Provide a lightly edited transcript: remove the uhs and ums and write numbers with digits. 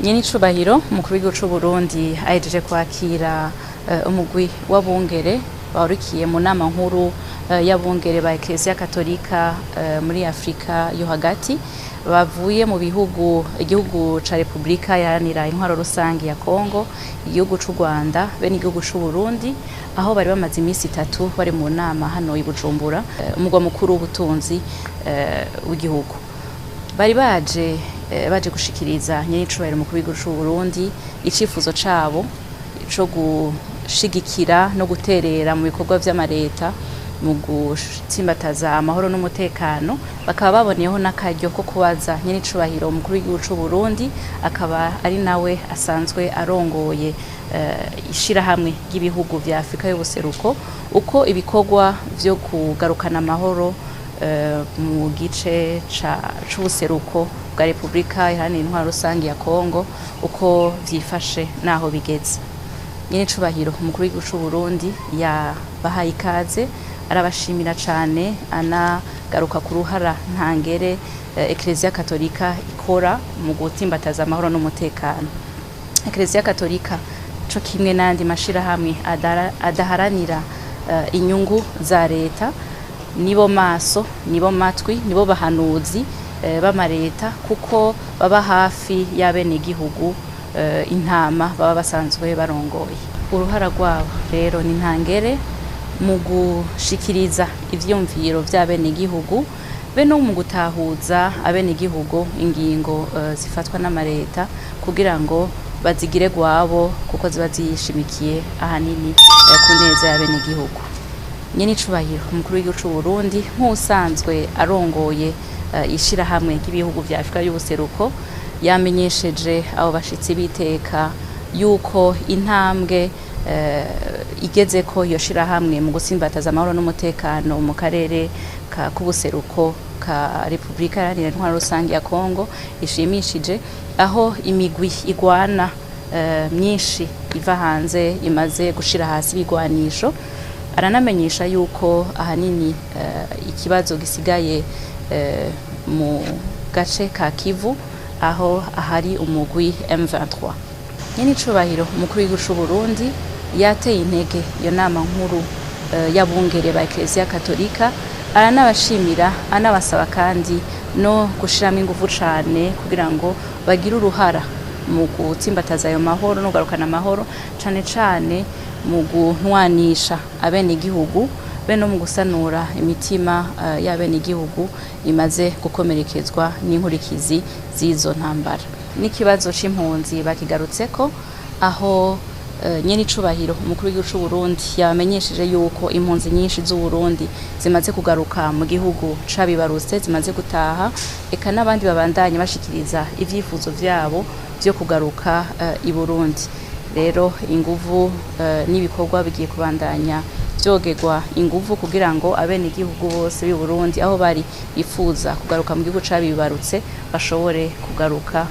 Nyenicubahiro umukuru w'igihugu c'u Burundi ahejeje kwakira umugwi w'abungere bahurikiye mu nama nkuru y'abungere ba Eklezia Katolika muri Afrika yo hagati, bavuye mu bihugu igihugu ca Republika Iharanira Intwaro Rusangi ya Kongo, igihugu c'u Rwanda be n'igihugu c'u Burundi, aho bari bamaze iminsi itatu bari mu nama hano i Bujumbura, umugwa mukuru w'ubutunzi w'igihugu. Bari baje gushikiriza nyenicubahiro umukuru w'igihugu c'u Burundi icifuzo cabo co gushigikira no guterera mu bikorwa vy'amareta mu gutsimbataza amahoro n'umutekano. Bakaba baboneyeho n'akaryo ko kubaza nyenicubahiro umukuru w'igihugu c'u Burundi, akaba ari nawe asanzwe arongoye ishirahamwe ry'ibihugu vya Afrika y'ubuseruko, uko ibikorwa vyo kugarukana amahoro mu gice c'ubuseruko bwa Republika Iharanira Intwaro Rusangi ya Kongo uko vyifashe naho bigeze. Nyenicubahiro umukuru w'igihugu c'u Burundi yabahaye ikaze, arabashimira cane, anagaruka ku ruhara ntangere Eklezia Katolika ikora mu gutsimbataza amahoro n'umutekano. Eklezia Katolika co kimwe n'andi mashirahamwe adaharanira inyungu za leta, nibo maso, nibo matwi, nibo bahanuzi b'amareta, kuko baba hafi y'abenegihugu, intama baba basanzwe barongoye. Uruhara rwabo rero ni ntangere mu gushikiriza ivyumviro vy'abenegihugu be no mu gutahuza abenegihugu ingingo zifatwa n'amareta kugira ngo bazigire gwabo, kuko ziba zishimikiye ahanini ku neza y'abenegihugu. Nyenicubahiro umukuru w'igihugu c'u Burundi nk'usanzwe arongoye ishirahamwe ry'ibihugu vya Afrika y'ubuseruko yamenyesheje abo bashitsi biteka yuko intambwe igeze ko iyo shirahamwe mu gutsimbataza amahoro n'umutekano mu karere k'ubuseruko ka Republika Iharanira Intwaro Rusangi ya Kongo ishimishije, aho imigwi igwana myinshi iva hanze imaze gushira hasi ibigwanisho. Aranamenyesha yuko ahanini ikibazo gisigaye mu gace ka Kivu, aho ahari umugwi M23. Nyenicubahiro umukuru w'igihugu c'u Burundi yateye intege iyo nama nkuru y'abungere ba Eklezia Katolika, aranabashimira, anabasaba kandi no gushiramo ingufu cane kugira ngo bagire uruhara mu gutsimbataza ayo mahoro no kugarukana amahoro, cane cane mu guntwanisha abenegihugu be no mu gusanura imitima y'abenegihugu imaze gukomerekezwa n'inkurikizi z'izo ntambara. N'ikibazo c'impunzi bakigarutseko, aho nyenicubahiro umukuru w'igihugu c'u Burundi yabamenyesheje yuko impunzi nyinshi z'u Burundi zimaze kugaruka mu gihugu cabibarutse, zimaze gutaha, eka n'abandi babandanye bashikiriza ivyifuzo vyabo vyo kugaruka i Burundi. Rero inguvu n'ibikorwa bigiye kubandanya vyogerwa inguvu kugira ngo abenegihugu bose b'i Burundi aho bari bifuza kugaruka mu gihugu cabibarutse bashobore kugaruka.